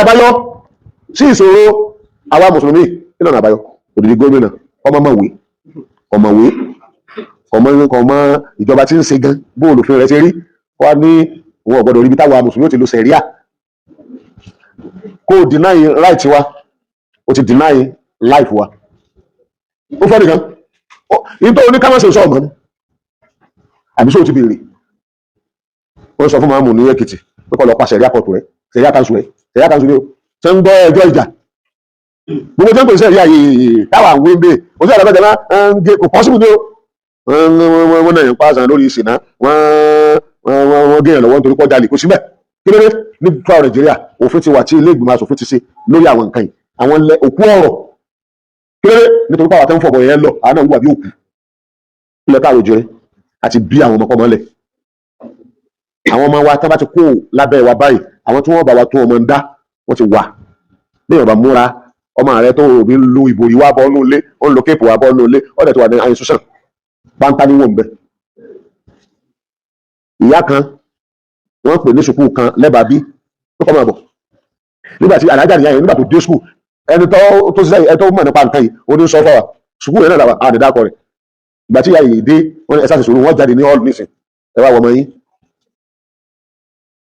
Àbáyọ sí ìṣòro àwa mùsùlùmí? Kí lọ́nà àbáyọ? Òdìdí gómìnà, ọmọ mọ̀wé, ọ̀mọ̀wé, ọmọ ọmọ ìjọba tí ń ṣe gan bóòlù òfin rẹ̀ ṣe rí, wá ní òun ò gbọ́dọ̀ ríbi táwa mùsùlùmí ó ti lo sẹ̀ríà. Kó o deny right wa, o ti deny life wa. Ó fọ́ nìkan nítorí oníkámọ́sẹ̀ sọ ọmọ ni àbí sóò ti béèrè. Wọ́n sọ fún mamu ní Èkìtì pé kó lọ pa sẹ̀ríà court rẹ̀, sẹ̀ríà council rẹ̀. Sẹ̀ríà council ni o ṣe ń gbọ́ ẹjọ́ ìjà gbogbo tó ń pè sẹ̀ríà yìí táwa ń wí ń bè. Kò sí àdàbẹ̀tẹ̀ máa ń gé, kò possible ni o. Wọ́n náà ń pàṣẹ lórí ìsìnà, wọ́n gé yàn lọ́wọ́ nítorí pọ́jà lè kó síbẹ̀. Kí ló dé? Ní fúlàwọ̀ Nàìjíríà, òfin ti wà tí ilé ìgbìmọ̀ asòfin ti ṣe lórí àwọn nǹkan yìí, àwọn ilẹ̀ òkú ọ̀rọ̀. Kí ló dé? Nítorí pàwọn àtẹ́wọ́n fọ̀bọ̀ yẹn lọ, àwọn náà ń wà bí òkú ilẹ̀ káàró jẹrẹ àti bí àwọn ọmọ kọ́mọ lẹ̀. Àwọn ọmọ wa tá bá ti kó lábẹ́ wa báyìí, àwọn tí wọ́n bá wa tún ọmọ ń dá, wọ́n ti wà. Bí èèyàn bá múra, ọmọ rẹ tó òbí ń lu ìbòrí wá bọ́ nù ilé, ó ń lo cape wá bọ́ nù ilé, ó dẹ̀ tó wà ní institution pátá ní wò ń bẹ. Ìyá kan, wọ́n pè ní sùkúù kan lẹ́bàá bí ó kọ́ máa bọ̀. Nígbà tí alájà nìyá yẹn, nígbà tó dé sùkúù, ẹni tó ṣiṣẹ́, ẹni tó mọ̀ nípa nǹkan yìí, ó ní sọ fún wa, sùkúù yẹn náà làwọn àdìdákọ rẹ̀. Ìgbà tí ìyá yìí dé, wọ́n ní ẹ sáà sì sùúrù, wọ́n jáde ní hall nísìn, ẹ wá wọ ọmọ yín.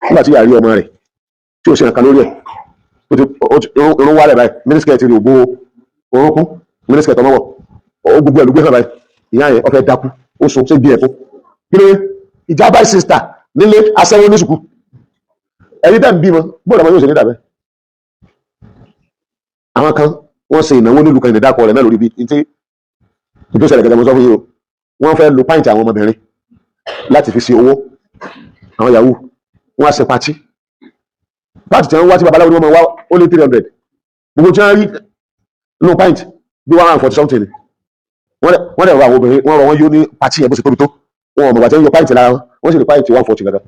Nígbà tí ìyá rí ọmọ rẹ̀ tí ò sí nǹkan lórí ẹ̀, ó ti irun wálẹ̀ báyìí, miniskirt rẹ̀ ò bo orúnkún, miniskirt ọmọ wọ̀, ó gbogbo ẹ̀ ló gbé hàn báyìí. Ìyá yẹn, ó fẹ́ dákú, ó sun sí bí ẹ̀kún. Kí ló dé? Ìjábá sister nílé, aṣẹ́wó ní sùkú. Ẹni tẹ́ ń bímọ, bóòlù ọmọ yóò ṣe ní dàbẹ́. Àwọn kan, wọ́n ṣe ìnáwó nílùú kan, ìdàkọ̀ rẹ̀ náà lórí bí tí tó ṣẹlẹ̀ gẹ́gẹ́ mo sọ fún yín o. Wọ́n fẹ́ lo pant àwọn ọmọbìnrin láti fi ṣe owó. Àwọn yahoo, wọ́n á ṣe party. Pant tí wọ́n wá tí babaláwo ni wọ́n máa wá, ó lé 300. Gbogbo tí wọ́n rí nínú pant bí 140 something ni. Wọ́n dẹ̀ rọ àwọn obìnrin, wọ́n rọ wọ́n yó ní party yẹn. Bó ṣe tóbi tó, wọn ò mọ̀gbà tí wọ́n yọ pant lára wọn, wọ́n sì rí pant 140 gàgà.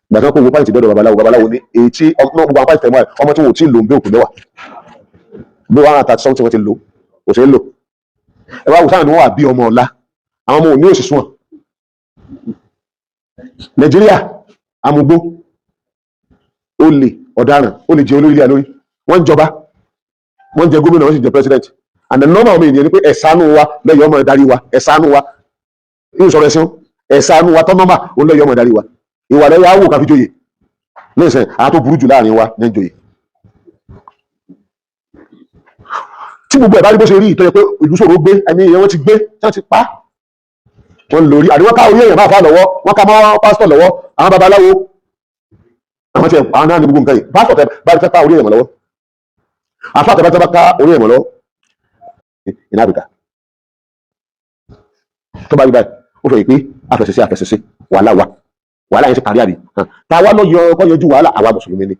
Ìgbà tí wọ́n kó owó pant dọ́dọ̀ babaláwo, babaláwo ní èyí tí ọmọ gbogbo àwọn pant tẹ̀ mọ́ ẹ̀, ọmọ tí wọn ò tí ì lò ń bí òkú mẹ́wàá, bí 130 something wọ́n ti lò, kò ṣeé lò. Ẹ wá wò sáà ni wọ́n wà bí ọmọ ọ̀la, àwọn ọmọ òní òsì sùn wọn. Nàìjíríà, amúgbó, olè, ọ̀daràn, ó lè jẹ olórí ilé lórí. Wọ́n ń jọba, wọ́n ń jẹ gómìnà, wọ́n sì jẹ president. And the normal ọmọ ènìyàn ni pé ẹ̀sánú wa lẹ́yìn ọmọ ìdarí wa, ẹ̀sánú wa yóò sọ̀rọ̀ ẹ̀sìn, ẹ̀sánú wa tọ́ normal òun lẹ́yìn ọmọ ìdarí wa. Ìwà lẹ́yìn awò káfí joyè nísìn, àwọn tó burú jù láàrin wa ní joyè. Tí gbogbo ẹ̀ bá rí bó ṣe rí, ìtọ́jú pé ìlú ṣòro gbé, ẹni ìyẹn wọ́n ti gbé tí wọ́n ti pa wọ́n lórí àdéhùn, ká orí èèyàn máa fà lọ́wọ́, wọ́n ká mọ́ pásítọ̀ lọ́wọ́, àwọn babaláwo, àwọn tí àwọn náà ní gbogbo nǹkan yìí. Pásítọ̀ tẹ bá fẹ́ ká orí èèyàn lọ́wọ́, àfáà tẹ bá tẹ bá ká orí èèyàn lọ́wọ́ in Africa, tó bá rí báyìí, ó fẹ́ yìí pé àfẹsẹsẹ àfẹsẹsẹ wàhálà wa, wàhálà yẹn ti parí àbí tá a wá lọ yọ kọ́ yọjú wàhálà. Àwa mùsùlùmí ni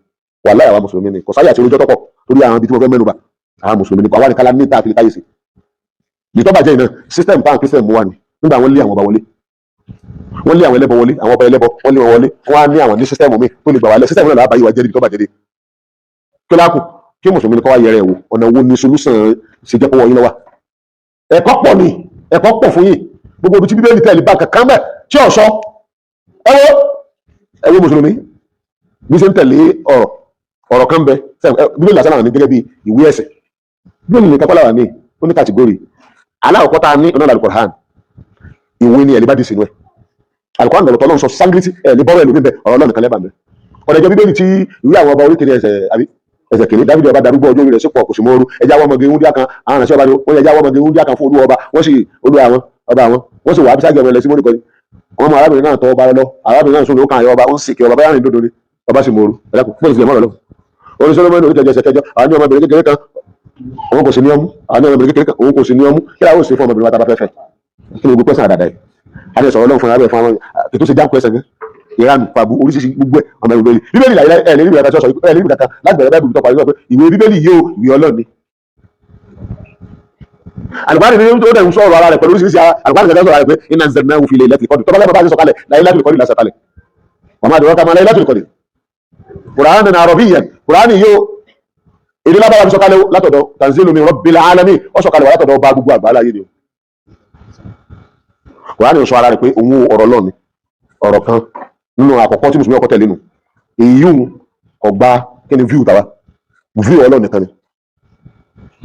wàhálà, àwa mùsùlùmí ni. Kò sáyà àti orújọ́ tọ́pọ̀ torí àwọn ibi tí mo fẹ́ mẹ́nu bà. Àwa mùsùlùmí ni, àwa nìkan la ní tá a fi lè káyè sí. Ìtọ́ bàjẹ́ iná system táwọn Christian mú wa ni. Nígbà wọ́n lé àwọn ọba wọlé, wọ́n lé àwọn ẹlẹ́bọ wọlé, àwọn ọba ẹlẹ́bọ, wọ́n lé wọn wọlé, wọ́n á ní àwọn ní system mi tó lè gbà wálẹ̀. System náà làbá yìí wá jẹ́ níbi tó bàjẹ́ dé. Kí láàkù kí mùsùlùmí ni kọ́ wá yẹrẹ wò, ọ̀nà wo ni solution ṣe jẹ́ pọ́wọ́ yín lọ́wọ́? Ẹ̀kọ́ pọ̀ ni, ẹ̀kọ́ pọ̀ fún yín. Gbogbo ibi tí Bíbélì tẹ̀lé bá kankan bẹ̀ tí ò sọ. Ẹ wo, ẹ wo mùsùlùmí bí ṣe ń tẹ̀lé ọ̀rọ̀ ọ̀rọ̀ kan bẹ. Bíbélì lásán àwọn ní gẹ́gẹ́ bí ìwé ẹ̀sìn. Bíbélì ní kápálà wà ní ó ní category. Aláwọ̀kọ́ tá a ní ọ̀nà Al-Qur'an, ìwé ni ẹ̀ lè bá dì sínú ẹ̀. Al-Qur'an lọ̀rọ̀ tọ́lọ́run sọ sángírítì, ẹ̀ lè bọ́rọ̀ ẹ̀ lómi bẹ, ọ̀rọ̀ Ọlọ́run kan lẹ́bàá bẹ. Ọ̀rọ̀ ìjọ Bíbélì tí ìwé àwọn ọba orí kìíní ẹsẹ̀ àbí ẹsẹ̀ kìíní, Dáfídì ọba darúgbó, ọjọ́ orí rẹ̀ sípò, kò sì mọ́ọ́rú. Ẹja wọ́n ọmọge wúndíá kan, àwọn àránṣẹ́ ọba ni wọ́n, ẹja wọ́n ọmọge wúndíá kan fún olú ọba. Wọ́n sì olú àwọn ọba àwọn, wọ́n sì wà Abisagi ọmọ ilẹ̀ Símónì kọ́ni. Wọ́n mú arábìnrin náà tọ́ ọba lọ. Arábìnrin náà sọ̀rọ̀ ó kàn ayọ̀ ọba, ó ń sì kí ọba báyà rìn dòdò ni, ọba sì mọ́ọ́rú. Ẹ̀dá kò pọ̀ ìsìlẹ̀ mọ́rọ̀ lọ. Orí Solomoni orí kẹjọ ẹsẹ̀ kẹjọ, àwọn ní ọmọbìnrin kékeré kan, òun kò sí ní ọmú. Àwọn ní ọmọbìnrin kékeré kan, òun kò sí ní ọmú. Kí làwọn ò sí fún ọmọbìnrin wa tá a bá fẹ́ fẹ́? Kí ni gbogbo pẹ́sàn àdàdà yìí? A ní sọ̀rọ̀ Ọlọ́run fún abẹ́ fún àwọn ètò ṣe jáǹkó ẹsẹ̀ gan, ìranù pàbó oríṣiríṣi gbogbo ẹ̀. Ọmọ ìwé Bíbélì láyé ẹ̀ lè rí ìwé kankan sọ, ẹ̀ lè rí ìwé kankan láti bẹ̀rẹ̀ báyìí tó parí sọ pé ìwé Bíbélì yìí o, ìwé Ọlọ́run ni. Àlùkùránì ní ó dẹ̀ ń sọ̀rọ̀ ara rẹ̀ pẹ̀lú oríṣiríṣi. Àlùkùránì kẹta sọ̀rọ̀ ara rẹ̀ pé inna anzalnahu fi laylatil qadr. Tọ́ba lẹ́mọ̀ bá ti sọ̀kalẹ̀, laylatil qadr la sọ̀kalẹ̀. Wa ma adraka ma laylatul qadr, qur'anan arabiyyan. Kùránì yóò èdè lábára fi sọ̀kalẹ̀ látọ̀dọ̀ tanzilu min rabbil alamin, ó sọ̀kalẹ̀ wà látọ̀dọ̀ ọba gbogbo àgbáláyé ni o. Kùránì sọ ara rẹ̀ pé òun ọ̀rọ̀ Ọlọ́run ni. Ọ̀rọ̀ kan nínú àkọ́kọ́ tí mùsùlùmí ọkọ̀ tẹ̀lé nù èyí. Kò gba kí ni view tàwa, view Ọlọ́run nìkan ni.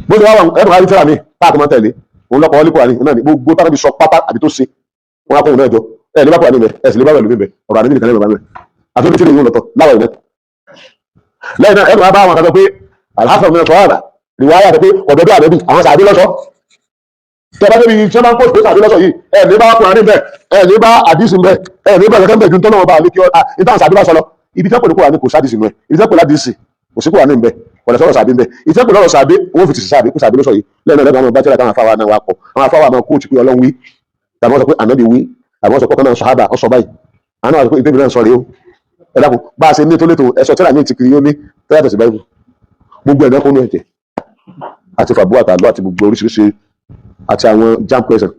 Bó ṣe wá wà, ẹ̀rọ ayé tíra mi táà tó máa tẹ̀lé òun lọ́kọ̀ ọ́lí Kùránì náà ni gbogbo táwọn bí sọ pátá àbí tó ṣe wọn á kó òun náà jọ. Ẹ lè bá Kùránì mẹ, ẹ sì lè bá pẹ̀lú mi bẹ ọ̀rọ̀ àdébí nìkan lè bá mẹ àti omi tí ìwọ̀n lọ́tọ̀ láwọ̀ ìná. Lẹ́yìn náà, ẹ̀rọ bá àwọn kan sọ pé alhassan mi sọ àrà rìwáyà pé ọ̀dọ́ bí àdébí àwọn sàbí lọ́sọ̀. Tẹ́ bá débi tí wọ́n bá ń kó ìpè sàbí lọ́sọ̀ yìí, ẹ ní bá Kùránì bẹ, ẹ ní bá àdìsí bẹ, ẹ ní bá kẹ́kẹ́ bẹ ju tọ́lọ́wọ́ bá àlékí ọ́ ìtàn sàbí bá sọ lọ. Ibi tẹ́ pẹ̀lú Kùránì kò sádìsì nù ẹ, ibi tẹ́ pẹ̀lú àdìsí kò sí Kùránì bẹ, kò sọ̀rọ̀ sàbí bẹ. Ìtẹ́ pẹ̀lú ọ̀rọ̀ sàbí owó fi tìsí sàbí kó sàbí ló sọ yìí. Lẹ́yìn náà, lẹ́gbẹ̀ẹ́ àwọn bá tẹ́lẹ̀ táwọn afáwa náà wà kọ, àwọn afáwa máa kóòtù pé Ọlọ́run wí, tàbí wọ́n sọ pé Ànábì wí, tàbí wọ́n sọ pé ọ̀kan náà sàhábà ó sọ báyìí. Àwọn náà sọ pé ìtẹ́bi náà sọ rèé o. Ẹ dákun, bá a ṣe ní tó létò ẹ̀sọ́ tẹ́lá ní ti kiri yóò ní tẹ́lá sí báyìí, gbogbo ẹ̀dá kónú ẹ̀jẹ̀ àti fàbú àtàlọ́ àti gbogbo oríṣiríṣi àti àwọn jam question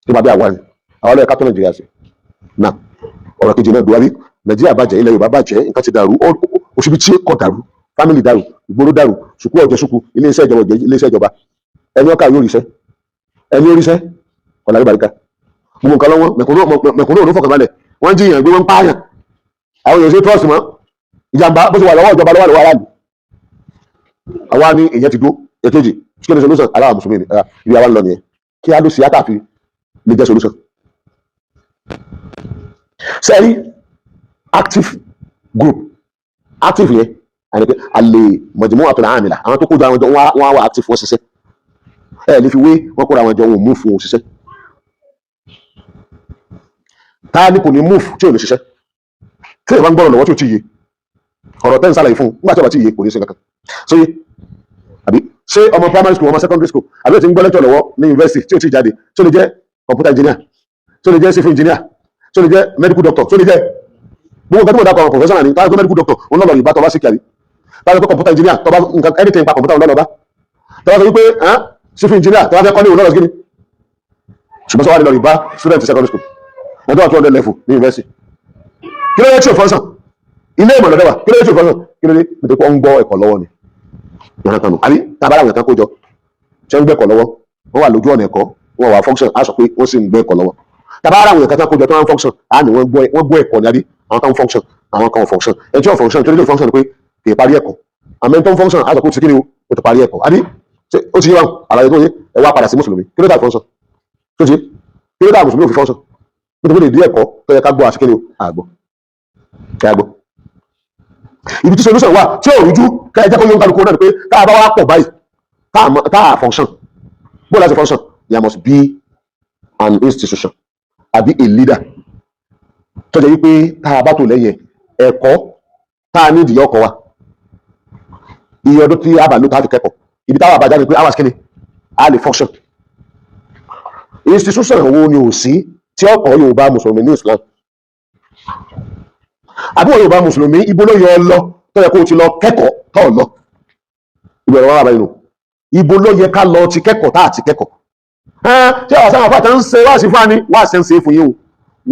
tó bá bí àwa ni àwọn ọlọ́yẹ ká tó Nàìjíríà sí náà. Ọ̀rọ̀ kejì náà buhari, Nàìjíríà bàjẹ́, ilẹ̀ Yorùbá bàjẹ́, nǹkan ti dàrú, òṣìbí tí kò dàrú, family dàrú, ìgboro dàrú, sùkú ọ̀jẹ̀ sùkú, iléeṣẹ́ ìjọba ọ̀jẹ̀ iléeṣẹ́ ìjọba, ẹni ọkà yóò ríṣẹ́, ẹni oríṣẹ́ ọ̀là àlùbáríkà, gbogbo nǹkan lọ́wọ́ mẹ̀kúnnù òun fọkànbalẹ̀, wọ́n jiyàn gbé, wọ́n ń pààyàn, àwọn èèyàn ṣe trust mọ́, ìjàmbá bó ṣe wà lọ́wọ́ ìjọba lọ́wọ́ lọ́wọ́ aráàlú. Àwa ní ìyẹn ti dúró. Èkejì, kí ni solution? Aláwa mùsùlùmí ni ibi àwa ń lọ nìyẹn. Kí á ló ṣe àtàfi lè jẹ́ solution? Sẹ́rí active group, active yẹn àti pé àlè mọ̀jùmọ́ àtọ̀nà àmìlà, àwọn tó kójọ àwọn jọ wọ́n á wà active, wọ́n ṣiṣẹ́. Ẹ lè fi wé wọ́n kóra àwọn jọ, wọn ò move, wọn ò ṣiṣẹ́. Ta ni kò ní move tí ò ní ṣiṣẹ́? Tí ìbá ń gbọ́rọ̀ lọ́wọ́ tí ò tí yé ọ̀rọ̀ tẹ́ ń sàlàyé fún un, nígbà tí ó bá tí yé, kò ní ṣe kankan so yé. Àbí ṣé ọmọ primary school, ọmọ secondary school, àbí ó ti ń gbọ́ lecture lọ́wọ́ ní university tí ò tí jáde, tí ó lè jẹ́ computer engineer, tí ó lè jẹ́ civil engineer, tí ó lè jẹ́ medical doctor, tí ó lè jẹ́ gbogbo nǹkan tí mo dákọ̀ professional ni? Táwọn pé medical doctor òun lọ́lọ́ ìbá tọ́ bá sí kìí, táwọn pé computer engineer tọ́ bá nǹkan anything pa computer òun lọ́lọ́ bá, tọ́ bá sọ wípé civil engineer tọ́ bá fẹ́ kọ́ ní òun lọ́lọ́ sí kíni. Ṣùgbọ́n sọ wá ní lọ́ọ́ ìbá student secondary school, wọ́n tó wà 200 level ní university, kí ló yẹ tí ò function? Ilé ìmọ̀ lọ́dọ̀ wà, kí ló yẹ tí ò function? Kí ló dé? Nítorí pé ó ń gbọ́ ẹ̀kọ́ lọ́wọ́ ni. Ìran kan nù àbí tá a bá láwọn kan kó jọ tí wọ́n ń gbẹ́kọ̀ lọ́wọ́, wọ́n wà lójú ọ̀nà ẹ̀kọ́, wọ́n wà function, á sọ pé wọ́n sì ń gbọ́ ẹ̀kọ́ lọ́wọ́. Tá a bá láwọn kan kó jọ tí wọ́n ń function, á ní wọ́n gbọ́ ẹ̀kọ́ ní àbí àwọn kan function, àwọn kan function. Ẹ̀ tí wọ́n function tó ní function ni pé kì í parí ẹ̀kọ́. Àmọ́ ẹni tó ń function, á sọ pé ó ti kí ni o, ti parí ẹ̀kọ́. Àbí ó ti yé wa? Àlàyé tó yé ẹ wá padà sí mùsùlùmí. Kí ló dà function tó ti? Kí ló dà mùsùlùmí ò fi function? Nítorí pé ìdí ẹ̀kọ́ tó yẹ ká gbọ́ àti kí ni o àgbọ̀ kẹ́ àgbọ̀. Ibi tí solution wà tí ò rújú, kẹ́ ẹ jẹ́ kó yóò kálukú náà ni pé tá a bá wá pọ̀ báyìí, tá a function, bó láti function, there must be an institution àbí a leader tó jẹ́ wípé tá a bá tò lẹ́yìn ẹ̀kọ́ tá a ní ìdíyẹ ọkọ̀ wa, iye ọdún tí a bá lò tá a fi kẹ́kọ̀ọ́, ibi táwa bá jáde pé hours kí ni a lè function. Institution wo ni ò sí tí ọkọ̀ Yorùbá mùsùlùmí ní Islam? Àbí wọ́n Yorùbá mùsùlùmí, ibo ló yọ ọ lọ tó yẹ kó o ti lọ kẹ́kọ̀ọ́ tó ọ lọ? Ìbẹ̀rẹ̀ wọn wà báyìí nù. Ibo ló yẹ ká lọ ti kẹ́kọ̀ọ́ tá àti kẹ́kọ̀ọ́? Ṣé àwọn sáwọn afáàtà ń ṣe wáàsí fún wa ni? Wáàsí ń ṣe fún yín o,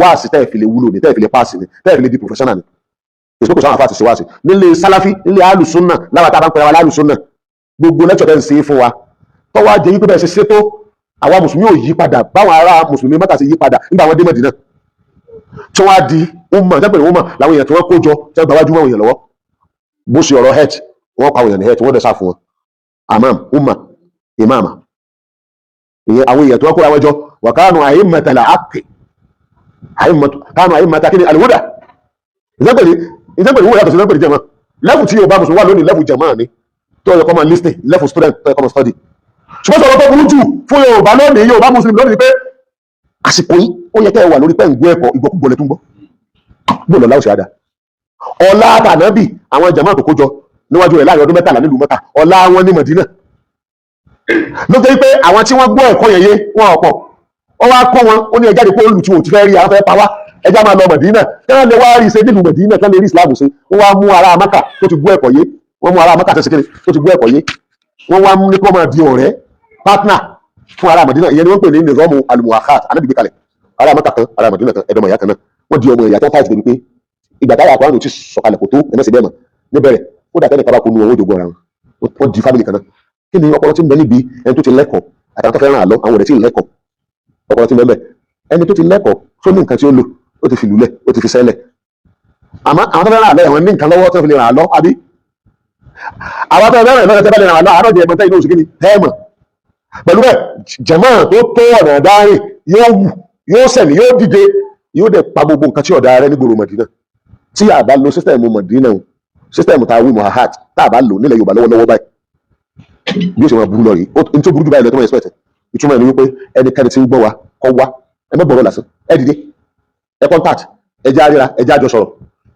wáàsí tẹ́ ẹ̀ fi lè wúlò ní, tẹ́ ẹ̀ fi lè pass ní, tẹ́ ẹ̀ fi lè di professional ni. Èso kò sáwọn afáàtì ṣe wáàsí nílé sálàfí, nílé alùsùnà, láwa tá a bá ń pera wa lálùsùnà. Gbogbo lẹ́tọ̀ tẹ́ ń ṣe fún wa tọ́wọ́ ajẹ́ yí pé bẹ́ẹ̀ ṣe ṣe tó, àwa mùsùlùmí ò yí padà báwọn ará mùsùlùmí Mẹ́kà ṣe yí padà nígbà wọn dé Mẹ́dínà tí wọ́n á di umma jẹ́ pẹ̀lú umma làwọn èèyàn tí wọ́n kó jọ tí wọ́n gba wájú mọ́ àwọn èèyàn lọ́wọ́. Bó ṣe ọ̀rọ̀ health, wọ́n pa àwọn èèyàn ní health, wọ́n dẹ̀ sá fún wọn amam umma imama. Ìyẹn àwọn èèyàn tí wọ́n kóra wọn jọ wa kanu a'immatal haqqi, kanu a'immata kí ni al-huda. Ìjẹ́pẹ̀lú ìwé yàtọ̀ sí ìjẹ́pẹ̀lú jẹ́mọ́. Level tí Yorùbá mùsùlùmí wà lónìí, level jẹ̀mọ́ ni tó yẹ kó máa listen, level student tó yẹ kó máa study. Ṣùgbọ́n sọ̀rọ̀ tó burú jù fún Yorùbá lónìí, Yorùbá mùsùlùmí lónìí, pé àsìkò yìí ó yẹ kẹ́ ẹ wà lórí pẹ́ ń gbọ́ ẹ̀kọ́, ìgbọ́kúgbọ́ lẹ tún gbọ́. Gbọ́dọ̀ láwùsí àdá ọlá àtànábì, àwọn jàmáà tó kójọ níwájú rẹ̀ láàrin ọdún 13 nílùú Mẹ́kà, ọlá wọn ní Mọ̀dínà ló jẹ́ pé àwọn tí wọ́n gbọ́ ẹ̀kọ́ yẹn yé wọn ọ̀pọ̀. Ó wá kọ́ wọn, ó ní ẹ jáde pé olù tí wọn ò ti fẹ́ rí, àwọn fẹ́ pa wá, ẹjá máa lọ Mọ̀dínà kí wọ́n lè wá rí ṣe nílùú Mọ̀dínà, kí wọ́n lè rí Islam ṣe. Wọ́n wá mú ará Mẹ́kà tó ti gbọ́ ẹ̀kọ́ yé, wọ́n mú ará Mẹ́kà tó ṣe kéde tó ti gbọ́ ẹ̀kọ́ yé, wọ́n wá ní kí wọ́n máa di ọ̀rẹ́ partner fún ará Mọ̀dínà. Ìyẹn ni wọ́n pè ní nizamu al-muwakhat. Anábì gbé kalẹ̀, ará Mẹ́kà kan, ará Mọ̀dínà kan, ẹ̀dọ́mọ̀ ìyá kan náà, wọ́n di ọmọ ìyá tó fáìtì débi pé ìgbà táyà àkọ́rán ti sọ̀kalẹ̀ kò tó ẹ̀mẹ́sì bẹ́ẹ̀ mọ̀ níbẹ̀rẹ̀. Kódà tẹ́lẹ̀ kaba kó nu owó jogún ara wọn, wọ́n di family kan náà. Kí ni ọpọlọ tí ń bẹ níbi ẹni tó ti lẹ́kọ̀ọ́ àtàwọn tó fẹ́ ràn án lọ, àwọn ọ̀rẹ́ tí ì lẹ́kọ̀ọ́? Ọpọlọ tí ń bẹ bẹ ẹni tó ti lẹ́kọ̀ọ́ tó ní nǹkan tí ó lò, ó ti fi lulẹ̀, ó ti fi sẹ́lẹ̀. Àmọ́ àwọn tó fẹ́ ràn án lọ, ẹ̀wọ̀n ní nǹkan lọ́wọ́ tó fi lè ràn án lọ, àbí àwọn tó fẹ́ ràn án lọ́wọ́ tẹ́ bá lè ràn án lọ, àárọ̀ jẹ́ ẹ̀mọ́tẹ́ inú oṣù kìíní ẹ̀ mọ̀ pẹ̀lú bẹ́ẹ̀. Jẹ̀mọ́ tó tó ọ̀nà dárìn yóò wù, yóò sẹ̀mí, yóò dìde, yóò dẹ̀ pa gbogbo nǹkan tí ọ̀dà rẹ ní gbòòrò Mọ̀dínà. Tí a bá lo system Mọ̀dínà o, system tá a wí muwakhat, tá a bá lò nílẹ̀ Yorùbá lọ́wọ́lọ́wọ́ báyìí, bí ó ṣe máa burú lọ rí n tó burú jù báyìí lọ tó máa expect. Ìtumọ̀ ẹ̀ ni wípé ẹnikẹ́ni tí ń gbọ́ wa kọ́ wá, ẹ má gbọ́rọ̀ lásán, ẹ dìde, ẹ contact, ẹ jẹ́ àríra, ẹ jẹ́ àjọ sọ̀rọ̀,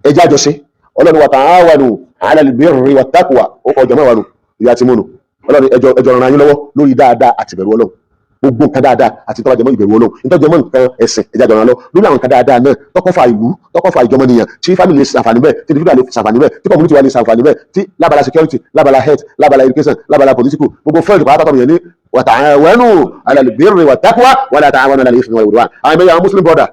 ẹ jẹ́ àjọ ṣe. Ọlọ́run wa ta'awanu 'ala al-birri wat-taqwa, ó kọ ọjọ́ mẹ́wàá nù ìyá tí múnu. Ọlọ́run, ẹjọ́ ẹjọ́ ràn yín lọ́wọ́ lórí dáadáa àti ìbẹ̀rù Ọlọ́run. Gbogbo nǹkan dáadáa àti tó bá jẹmọ́ ìbẹ̀rù Ọlọ́run, nítorí jẹmọ́ nǹkan ẹ̀sìn, ẹjẹ́ àjọ ràn lọ lórí àwọn nǹkan dáadáa náà tọkọfà ìlú, tọkọfà ìjọmọnìyàn, tí family lè ṣàǹfààní bẹ́ẹ̀, tí individual lè ṣàǹfààní bẹ́ẹ̀, tí community wa lè ṣàǹfààní bẹ́ẹ̀, tí lábala security, lábala health, lábala education, lábala political, gbogbo field pàápàá tọmọ yẹn ní wa ta'awanu 'ala al-birri wat-taqwa wa la ta'awanu 'ala al-ithmi wal-'udwan. Àwọn ẹgbẹ́ àwọn Muslim Brother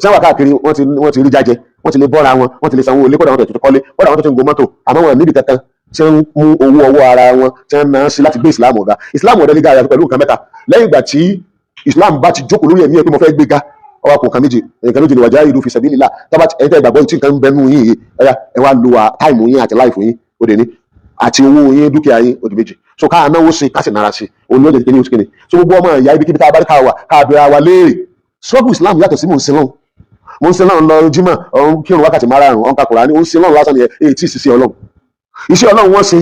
sẹ́wà káàkiri, wọ́n ti rí jájẹ, wọ́n ti lè bọ́ra wọn, wọ́n ti lè sanwó ilé, kódà wọ́n ti kọ́lé, kódà wọ́n tó ti ń gun mọ́tò. Àmọ́ wọn níbi kankan tí wọ́n mú owó ọwọ́ ara wọn tí wọ́n ná sí láti gbé Ìsìlámù ọ̀gá. Ìsìlámù ọ̀dẹ́ nígbà àyàfi pẹ̀lú nǹkan mẹ́ta. Lẹ́yìn ìgbà tí Ìsìlámù bá ti jókòó lórí ẹ̀mí ẹ̀ pé mo fẹ́ gbé ga, ọwọ́ kò nǹkan méjì. Nǹkan méjì ni wajahidu fi sabilillah. Tọ́ba ẹ̀yin tẹ́ ìgbàgbọ́ tí nǹkan ń bẹnu yín yìí, ẹ̀yà ẹ wá lo time yín àti life yín, ó dé ní àti owó yín, dúkìá yín, ó di méjì. So ká náwó sí, ká sì nára sí, òun ni ó jẹ́ kíní oṣù kíní. So gbogbo ọmọ ìyá, ibikíbi tá a bá rí ká wà, ká bẹ̀rẹ̀ wa léèrè. Struggle Islam yàtọ̀ sí mò ń sin lọ́hùn, mò ń sin lọ́hùn lọ jímọ̀, ọ̀hún kírun wákàtí márààrún, ọ̀hún ka Kùránì, ó ń sin lọ́hùn lásán nìyẹn. Èyí tí ì ṣiṣẹ́ Ọlọ́run, iṣẹ́ Ọlọ́run wọ́n ṣe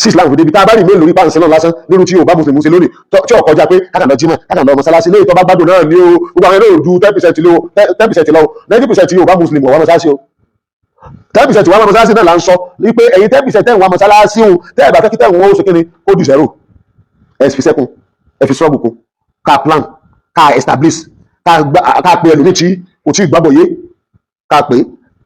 sí Islam fòde ibi tá a bá rí mélòó nípa ń sin lọ́hùn lásán nínú tí Yorùbá Mùsùlùmí ṣe lónìí, tí ò kọjá pé kákà lọ jímọ̀, kákà lọ mọ́sálásí. Léyìí tó bá gbádùn náà ní o. Gbogbo àwọn ẹlẹ́yìn ojú 10% lé o, 10% lọ, 90% Yorùbá Mùsùlùmí wà mọ́sálásí o. 10% wà mọ́sálásí náà là ń sọ wípé ẹ̀yin 10% tẹ̀ ń wà mọ́sálásí o, tẹ́ ẹ̀ bá fẹ́ kí tẹ̀ ń wọ́n ó ṣe kíni ó di zero, ẹ fi sẹ́kun, ẹ fi struggle kún, ká plan, ká establish, ká pe ẹlòmíì tí kò tí ì gbàgbọ́ yé, ká pé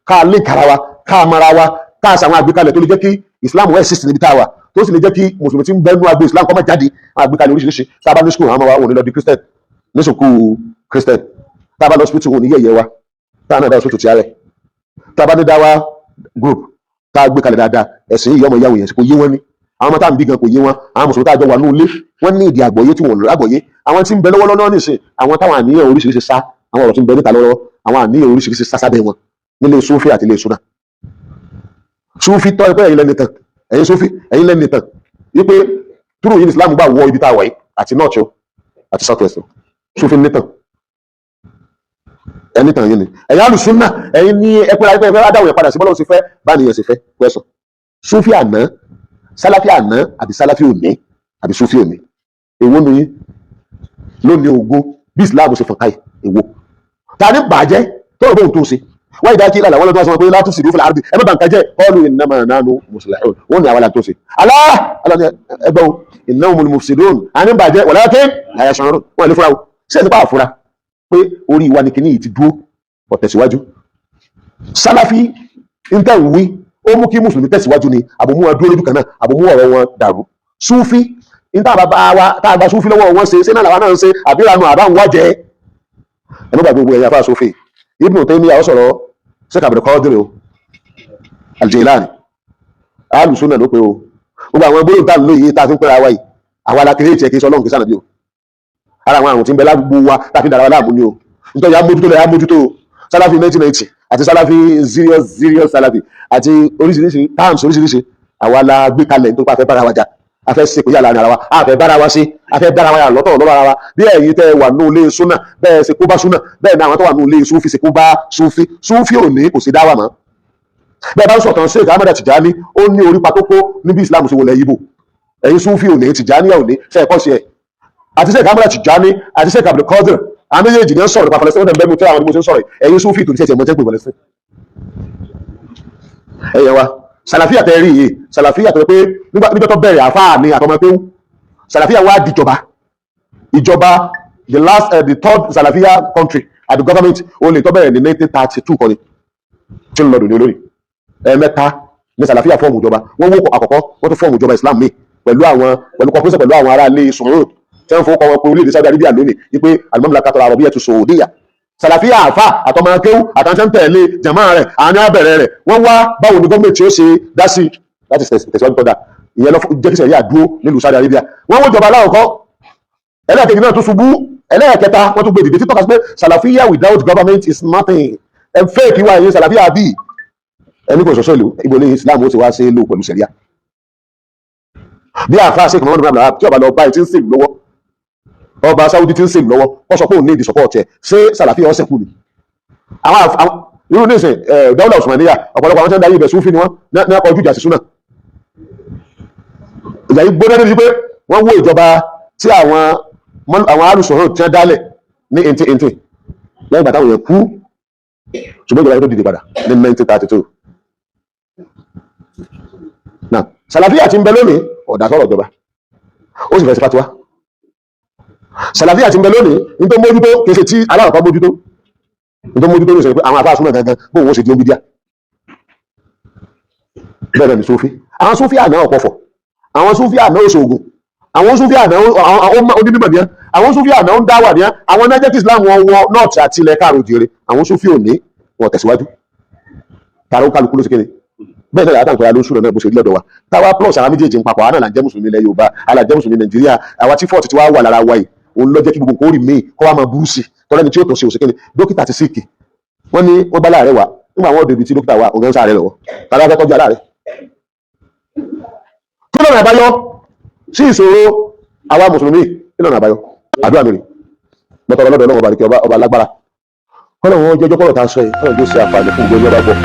ká link ara wa, ká mara wa, ká ṣàwọn àgbékalẹ̀ tó lè jẹ́ kí Islam wẹ̀ exist níbi tá a wà, tó sì lè jẹ́ kí mùsùlùmí tí ń bẹ́nu agbo Islam kó má jáde. Àwọn àgbékalẹ̀ oríṣiríṣi. Tá a bá ní school, àwọn ọmọ wa wọn ò ní lọ di Christian ní sùkúù Christian. Tá a bá lọ hospital, wọn ò ní yẹ̀yẹ́ wa tá a náà dá hospital tí a rẹ̀. Tá a bá ní dáwà group tá a gbé kalẹ̀ dáadáa, ẹ̀sìn yìí ọmọ ìyàwó yẹn kò yé wọn ní. Àwọn ọmọ tá à ń bí gan kò yé wọn. Àwọn mùsùlùmí tá a jọ wà ní ilé, wọ́n ní ìdí àgbọ́yé tí wọ́n lò lágbọ́yé. Àwọn tí ń bẹ lọ́wọ́lọ́wọ́ nísìn, àwọn táwọn àníyàn oríṣiríṣi sá, àwọn ọ̀rọ̀ tí ń bẹ níta lọ́wọ́, àwọn àníyàn oríṣiríṣi sá sábẹ́ wọn nílé Súfì àti ilé Súnà. Súfì tọ́ ẹ pé ẹ̀yin lẹ́ni tán, ẹ̀yin Súfì, ẹ̀yin lẹ́ni tán wípé túrò yìí ní Islam gbà wọ ibi tá a wà yìí, àti north o, àti south west o. Súfì nítàn, ẹni tàn yín ni. Ẹ̀yin alùsúnà, ẹ̀yin ní ẹpẹ́ ayé pé adáwọ̀ yẹn padà sí bọ́lá sì fẹ́ bá nìyẹn sì fẹ́ pẹ́sàn. Súfì àná, sálàfí àná, àbí sálàfí òní, àbí súfì òní, èwo nu yín lónìí ogún bí Islam ṣe fọ̀n káyì? Èwo ta ní bàjẹ́ tó rò bóun tó ṣe wáyé dá kí lálẹ́ wọn lọ́dún wọn sọ pé la tufsidu fil ardi, ẹ má bà nǹkan jẹ́. Qalu innama nahnu muslihun, wọn ní àwọn àlà tó ṣe alá alá ní ẹgbẹ́ o, innahumul mufsidun, àní bàjẹ́, walakin la yash'urun, wọn lè fúra o. Ṣé ẹ ti pa àfúra pé orí wa ni kìíní yìí ti dúró ọ̀tẹ̀síwájú? Sálàfí ntẹ̀wí ó mú kí mùsùlùmí tẹ̀síwájú ni, àbòmú wọn dúró lójú kan náà, àbòmú ọ̀rọ̀ wọn dàrú. Súfí níta bàbá wa tá a gba súfí lọ́wọ́ wọn ṣe ṣé náà làwa náà ń ṣe, àbí ìlànà àbá ń wájẹ́? Ẹ má gbàgbé gbogbo ẹ̀yà fáà sófin. Ibn Taymiyyah sọ̀rọ̀ Sheikh Abdul Qadir o Al-Jilani, alùsùnà ló pé o. Gbogbo àwọn gbólóhùn tá à ń lò yìí, tá a fi ń pẹ́ra wa yìí, àwa la kéré tiẹ̀, kì í sọ Ọlọ́run, kì í sànàbí o. Ara àwọn àrùn tí ń bẹ lágbogbo wa tá a fi dára wa láàmú ni o. Nítorí amójútó lẹ̀ amójútó sálàfí 1990 àti sálàfí serious serious sálàfí àti oríṣiríṣi terms oríṣiríṣi, àwa la gbé kalẹ̀ nítorí pé a fẹ́ bára wa jà, a fẹ́ ṣe kò yà láàrin ara wa, a fẹ́ bára wa ṣe, a fẹ́ bára wa yà lọ́tọ̀ lọ́rọ̀ ara wa. Bí ẹ̀yin tẹ́ wà nù ilé súnà bẹ́ẹ̀ ṣe kó bá súnà, bẹ́ẹ̀ ni àwọn tó wà nù ilé súnfì ṣe kó bá súnfì. Súnfì ò ní kò sí dáwà mọ́. Bẹ́ẹ̀ bá ń sọ̀tàn Sheikh Ahmed Tijani, ó ní orípa tó kó níbi Islam ṣe wọlé yìí. Ẹ̀yin súnfì ò ní Tijani ò ní ṣe ẹ̀kọ́ sí ẹ̀ àti Sheikh Ahmed Tijani àti Sheikh Abdul Qadir, àwọn méjèèjì ní sọ̀rọ̀ nípa Palestine. Wọ́n tẹ̀ ń bẹ́ẹ̀ mi tí àwọn onímọ̀ ṣe ń sọ̀rọ̀. Ẹ̀yin súnfì tó ní sẹ́ẹ̀tì ẹ̀mọ́ tẹ́ pé Palestine ẹ̀yẹ wa. Sàlàfíà tẹ́ rí yìí, sàlàfíà tó pé nígbà tó bẹ̀rẹ̀, àfáà ni àtọmọ pé sàlàfíà wá dìjọba ìjọba. The last the third sàlàfíà country at the government, ó lè tó bẹ̀rẹ̀ ní 1932 kọ́ni tí ń lọ dòní olórí. Ẹ̀ẹ̀mẹ́ta ní sàlàfíà form ìjọba. Wọ́n wó àkọ́kọ́, wọ́n tún form ìjọba Islam mi pẹ̀lú àwọn pẹ̀lú cooperation pẹ̀lú àwọn ará ilé Saud tí wọ́n fowó kọ́ wọn pé orílẹ̀-èdè Saudi Arabia lónìí wípé al-Mamlakatul Arabiyyatu Saudiya. Sàlàfíà àfà àtọmọ akéwù àtàwọn ń tẹ̀lé jàmá rẹ̀, àwọn ní abẹ̀rẹ̀ rẹ̀. Wọ́n wá báwo ni gọ́ọ̀mẹ̀ntì ó ṣe dá sí láti tẹ̀síwájú tọ́da. Ìyẹn lọ jẹ́ kí sẹ̀ríà dúró nílùú Saudi Arabia. Wọ́n wó jọba aláwọ̀kọ́, ẹlẹ́ẹ̀kejì náà tún ṣubú, ẹlẹ́ẹ̀kẹta wọ́n tún gbé dìde, títọ́ka sí pé sàlàfíà without government is nothing. Ẹ fẹ́ kí wá ẹ̀yin sàlàfíà bí ẹni kò sọ̀sọ́ ìlú ibo ní Islam ó ti wá ṣe é lò pẹ̀lú sẹ̀ríà. Bí àfa ṣe kàn wọ́n tí ọba lọ bá ẹ tí ń sèlú lọ́wọ́, ọba Saudi tí ń sèlú lọ́wọ́, wọ́n sọ pé òun ní ìdí support ẹ̀, ṣé sàlàfíà ọ̀sẹ̀ kù ni? Àwọn irú nísìn dáwọ́lá Osmaniya, ọ̀pọ̀lọpọ̀ àwọn tí wọ́n darí ibẹ̀, Súfì ni wọ́n ní ọkọ̀ ojú ìjà sí súnà. Ìjà yìí gbóná níbi pé wọ́n wó ìjọba tí àwọn alùsọ̀rọ̀ tí wọ́n dálẹ̀ ní 1818 lẹ́yìn ìgbà táwọn yẹn kú, ṣùgbọ́n ìjọba yẹn tó dìde padà ní 1932. Náà sàlàfíà ti ń bẹ lónìí, ọ̀dà sọ̀rọ̀ ìjọba, ó sì fẹ́ sí fatiwa. Sàlàfíà ti ń bẹ lónìí ní tó mójútó, kì í ṣe tí aláwọ̀kọ́ mójútó. Ní tó mójútó ní sọ pé àwọn àfáà súnà gangan bóun ó ṣe di omi díà. Bẹ́ẹ̀ náà ni Súfí. Àwọn Súfí àná ọ̀pọ̀fọ̀, àwọn Súfí àná òṣògùn, àwọn Súfí àná onímọ̀ ní, àwọn Súfí àná ń dáwà ní, àwọn náà jẹ́ kí Islam wọn wọ north àti ilẹ̀ káàró jèrè. Àwọn Súfí òní wọn tẹ̀síwájú tààrà, ó kálukú ló ṣe kéde. Bẹ́ẹ̀ náà yàtọ̀ àpẹẹrẹ lóṣù náà bó ṣe rí lọ́dọ̀ wa, táwa plus àwọn méjèèjì ń papọ̀, àwọn náà là ń jẹ́ mùsùlùmí ilẹ̀ Yorùbá, àlà jẹ́ mùsùlùmí Nàìjíríà. Àwa tí fọ́ọ̀tì tí wàá wà lára wa yìí, òun ló jẹ́ kí gbogbo nǹkan ó rì míì kó wá máa burú sí tọ́lẹ́ni tí ó tún ṣe òṣèkéde. Dókítà ti sick, wọ́n ní wọ́n bá láàrẹ̀ wá. Nígbà wọn débi tí dókítà wà, òun ń sáré lọ́wọ́ tàbí wọ́n fẹ́ tọ́jú aláàrẹ̀. Kí lọ́nà àbáyọ sí ìṣòro àwa mùsùlùmí? Kí lọ́nà àbáyọ? Àdúrà mi rè mọ́tọ́rọ́ lọ́dọ̀ Ọlọ́run ọba àdìkẹ́ ọba alágbára, kọ́nà wọn jọjọ́ kọ́rọ̀ tá a sọ yìí, kọ́nà tó ṣe àǹfààní fún gbogbo ọba gbọ́.